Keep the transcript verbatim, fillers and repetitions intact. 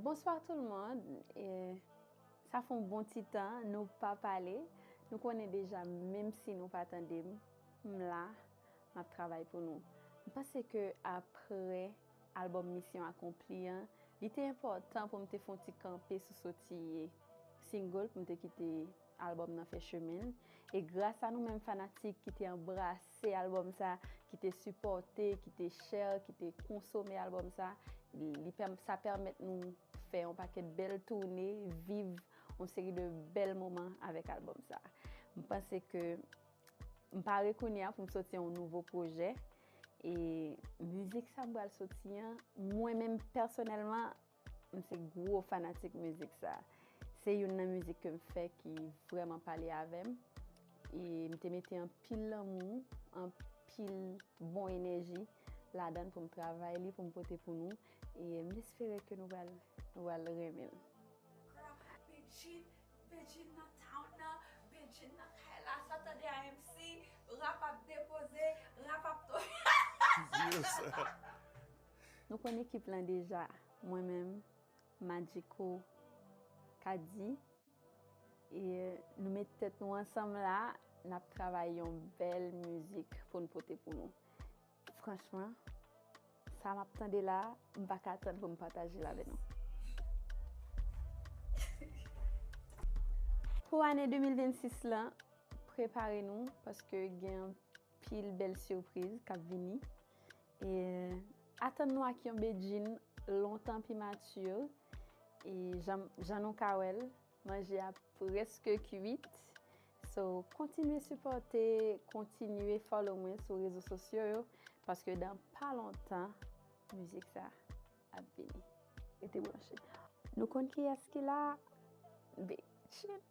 Bonsoir tout le monde. E, sa fè yon bon ti tan nou pa pale. Nou konnen deja, menm si nou pa tande m, m la, m ap travay pou nou. M panse ke apre albòm Misyon Akonpli an, li te enpòtan pou m te fè yon ti kanpe sou soti single, pou m te kite albòm nan fè chemen l. E gras a nou menm fanatik ki te anbrase albòm sa, ki te sipòte, ki te share, ki te konsome albòm sa, li, li pèm-, sa pèmèt nou fè yon pakèt bèl toune, viv yon seri de bèl moman avèk albòm sa. M panse ke m pare kounye a pou m soti yon nouvo pwojè. E mizik sa m pral soti an, mwen menm pèsonèlman, m se gwo fanatik mizik sa. Se youn nan mizik ke m fè ki vrèman pale avè m. E m te mete anpil lanmou, anpil bon enèji ladan l pou m travay li, pou m pote pou nou. E m espere ke nou pral, nou pral renmen l. Bedjine, Bedjine nan town nan, Bedjine nan kay la, sa tande a M C, rap ap depoze, rap ap to. Nou konn ekip lan deja, mwen menm, Magico, Kadi, e nou met tèt nou ansanm la, n ap travay yon bèl mizik pou n pote pou nou. Franchman, sa m ap tande la, m pa ka tann pou m pataje l avè nou. Pou ane de mil vennsis lan, prepare nou, paske gen anpil bèl sipriz k ap vini. E atann nou ak yon Bedjine lontan pi mati. E jan, jan nou ka wè l, manje a prèske kwit. So, kontinye sipòte, kontinye follow mwen sou rezo sosyo yo, paske dan pa lontan, mizik sa ap vini. Rete branche. Nou konn kiyès ki la? Bedjine.